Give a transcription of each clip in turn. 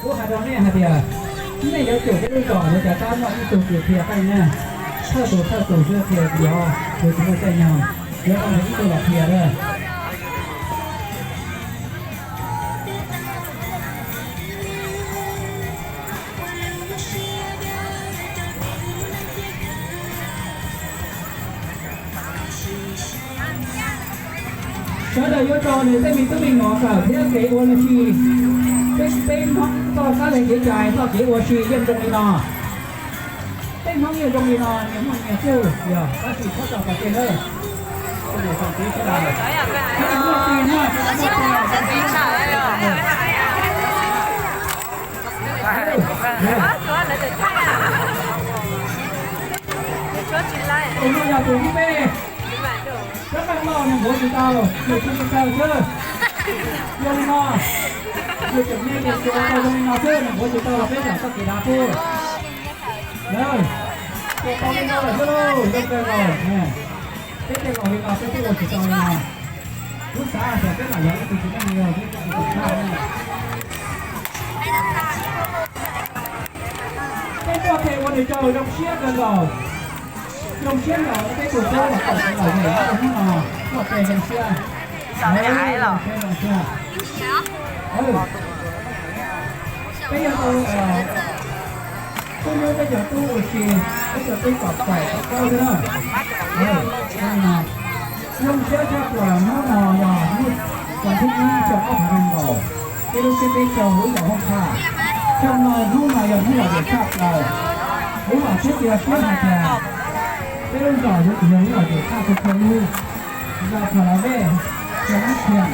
Kuv hais rau nej hais tias, nej yuav tsum peb lub zos yuav cov kab noj ib tug kws qhia qeej na. Thawj tus thawj tus xwb qhia yog tus tsis muaj caij nyoog, yuav tau ib tug los qhia lawm. Sawv daws yuav tso nws tej me tub me nyuam kawm thiab kev ua lub si. Peb, peb Hmoob txoj kab li kev cai, txoj kev ua si yeej zoo li no. Peb Hmoob yeej zoo li no, nyias muaj nyias txuj, yog tab sis txhob tso pov tseg nawb. Tus no yog tus thib peb, rab qeej loj nws npuav tsis tau, nws tsis tau xwb. Yog li no, nws tseem me tias tsuas tau zoo li no xwb, nws npuav tsis tau los peb zaum txoj kev dav pub. Ua tau li no lawm xwb lauj, zoo kawg nkaus. Peb tej laus li no peb twb ua tsis tau li no. Kuv xav tias peb mam yog ib tug tsis meej yog peb tus tub tshaj. Peb tuaj tes ua nws tsaug zoo siab kawg nkaus. Zoo siab nkaus peb tus tub los kom sawv daws nyob rau hnub no tuaj tes zoo siab. Zoo siab zoo siab. Peb yog tau tub nyob peb cov tub ua si, peb cov tub kom pom kom paub thiab na. Zoo siab tshaj plaws hnub no yog hnub vas thib ib xyoo ob phav nees nkaum, peb lub tsheb peb caug lub zos Hoob Tshaj. Xyoo no hnub no yog hnub lom zem tshaj plaws. Kuv vam thiab cia siab hais tias peb lub zos yuav tsum yog lub lom zem tshaj plaws lub zos Pha La Vej, yog hnub tiag.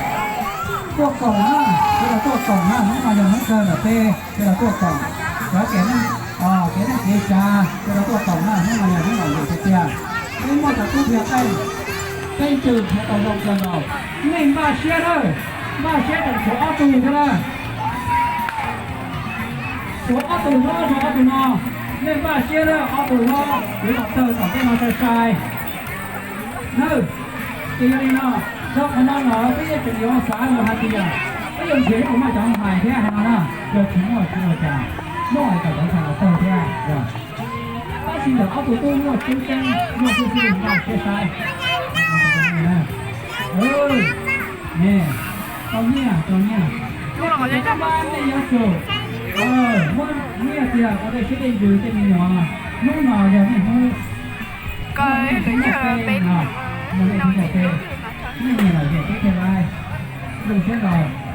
Tuaj koom na, sawv daws tuaj koom na, hnub no yog hnub kawg ntawm peb, sawv daws tuaj koom. Cov kev neej, kev neej kev tsav, sawv daws tuaj koom na, hnub no yog hnub lom zem tiag tiag. Peb muaj cov tub qhia qeej, peb tswv qhia tau zoo kawg nkaus. Nej npaj siab lawm, npaj siab tseem tshuav ob tug thiab na. Tshuav ob tug hlob rau ob tug no, nej npaj siab lawm, ob tug hlob yuav los tawg tom tej no sai sai. Nawb, ces yog li no, rau qhov no los peb yeej tseem yuav xav los hais tias peb yuav nrhiav ib tug muaj cov hais thiab hais no na, yog tsis muaj tsis ua cas, muaj hais kom cov hais los tawg thiab. Tab sis ntawm ob tug tub muaj tseeb tseeb, muaj xwb xwb npaj siab saib. Tau nyiaj, tau nyiaj. Cov pab nej yuav tsum muab nyiaj tiag ua tej siab tej ntsws tej me nyuam. Hnub no yog nej hnub, hnub no yog nej hnub noj peb, nej niam lom zem peb thiaj laiv. Zoo siab nkaus.